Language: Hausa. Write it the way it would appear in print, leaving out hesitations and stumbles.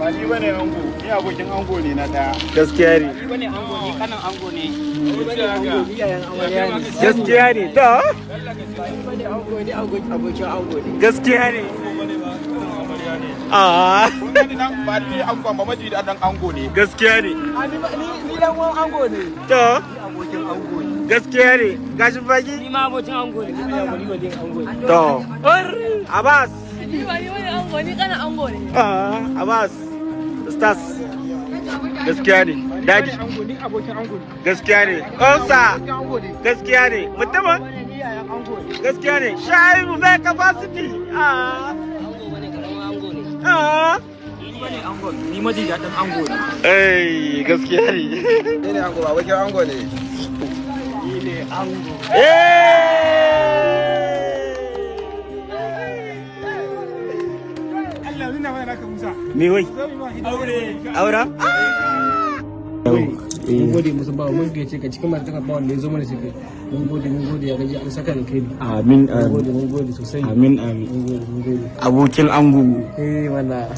Ba ni bane ango, ni abokin ango ne na daya. Gaskiya ne. Ni bane ango, ni kanin ango ne. Gaskiya ne. To. Gaskiya ne. Ah. Kun gani nan, ba ni angon ba, maji da dan ango ne. Gaskiya ne. Ni dan uwan ango ne. To. Abokin ango ne. Gaskiya ne. Gashin baki. Ni ma abokin ango ne. Ni waliyin ango ne. To. Abbas. Ni ba ni wani ango, ni kanin ango ne. Ah, Abbas. Stars. Gaskiya ne. Daddy. Ango ni, abokin ango ne. Gaskiya ne. Osa. Ango ne. Gaskiya ne. Mutumin. Ni yayan ango ne. Gaskiya ne. Shaibu mai capacity. Ah. Ango bane, karamin ango ne. Ah. Ni bane ango, ni maji daɗin ango ne. Eh, gaskiya ne. Ni ne ango, abokin ango ne. Eh! Allah nuna mana naka, Musa. Me wai? Aure. Aura? Mun gode musu ba mun gayyace ka cikin masu ba wanda ya zo mana sai kai. Mun gode, mun gode, ya gaji, an saka da kai. Amin. Mun gode, mun gode sosai. Amin, amin. Mun gode, mun gode. Abokin ango. Eh, wannan.